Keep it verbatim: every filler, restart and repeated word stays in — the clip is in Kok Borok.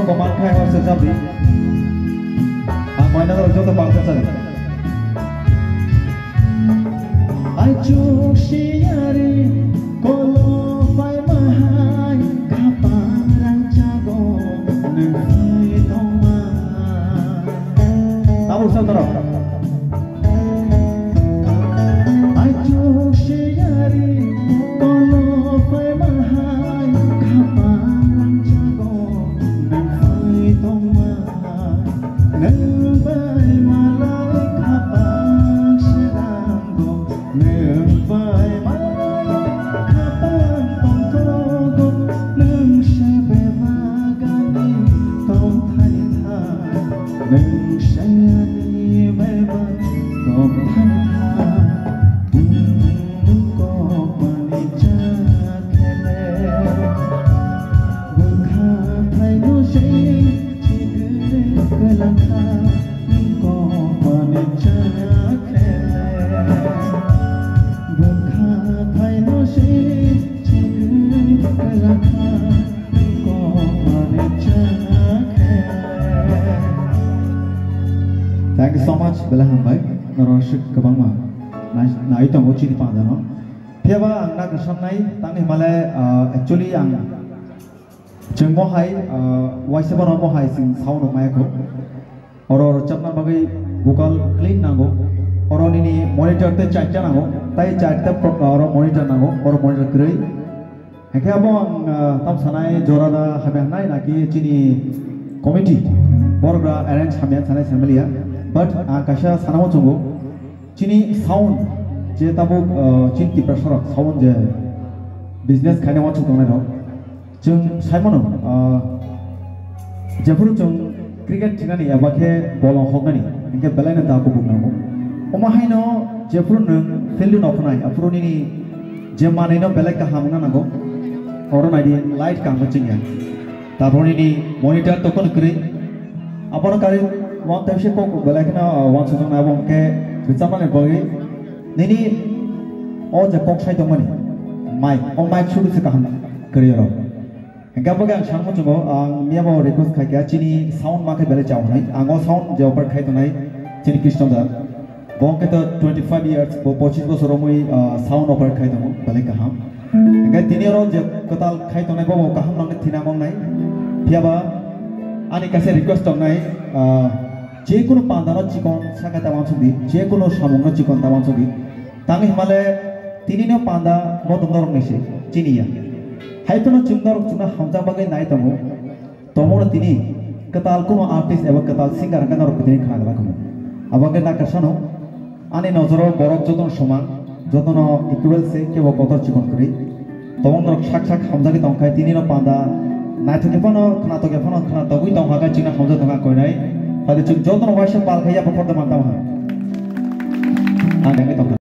Koman khai hor se jabri. Ang koina rok joto bangsa chari. Ai chuk siyari kolo pai mahai khapang rang chago nung hai tongma. Tabuk sa dorok. Ai chuk siyari kolo pai mahai khapang rang chago nung hai tongma. Nung bai malai khapang se rang go. Nung bai malai khapang tongthok go, nung se bebak ani tongthai tha. Nung se ani bebak tongthai tha. Nung kok mani cha khele. Bwkha thaino se chigwi kwlangkha. Kopani chaya khe, bwkha thaino se chigwi kwlangkha, kopani chaya khe. Thank you so much, belai hambai. Norok aswk kwbangma nai, nai tongo chini pandano. Phiyaba ang na kwcham nai, tangwi himale, ah, actually ang Chwng bo hai, ah, waisa bono bo hai chwng sound rok maya kho. Oro rwchapna bagwi vocal clean nango. Oro nini monitor tei charta nango. Tai charta pro-, oro monitor nango. Oro monitor kwrwi. Hwnkhe abo ang, ah, tam sanai jora da hamya hwnai naki chini committee. Borok da arrange hamya sanai samaliya. But ang kaisa sanamo chungo. Chini sound je tabuk, ah, chini Tiprasa rok sound je business khaina wansuk tongnai rok. Chwng saimano, ah, jephuru chwng cricket thinani eba khe bolong hoknani, hinkhe belaino da kubuk nango. Omo haino jephuru nwng field-o nokhnai, aphuru nini je manwino belai kaham wngna nango. Oro naidi light kaham chwngya. Tarpor nini monitor tokon kwrwi. Abono kari one time se kok belai kheno, ah, wansukjaknai abo hwnkhe rwchapmani bagwi nini o je kok sai tongmani mic, o mic sudu se kaham kwrwi oro. Hingke abo khe ang sakno chungo, ang miya bo request khai kha, chini sound ma khe belai chao hinwi. Ang o sound je operate khai tongnai, chini Krishna da. Bo hingke to twenty five years, bo pochis bosor romwi, ah, sound operate khai tongo, belai kaham. Hingke tini oro je kwtal khai tongnai, bo bo kaham nangni thina mong nai. Phiya ba ani kaisa request tongnai, ah, je kunu panda no chikon saka ta wansuk di, je kunu samung no chikon ta wansuk di. Tangwi himale tini no panda bo tong norok ni se chini ya. Hai phano chwng norok chwngno hamjak bagwi nai tongo. Tomono tini kwtal kuno artist eba kwtal singer hwnka norok tini khna glak kamo. Abo hwnkhe na kwsano ani nojoro borok jotono soman, jotono equal se kebo kotor chikon kwrwi. Tobong norok sak sak hamjagwi tongkha, tini no panda naithok phano khnatok phano khnatok wi tongkha, chwngno hamjak tongkha koinai. Phai chwng jotono waisa pal khai yapha khorda man tamo ha. Ang dengwi tongkha.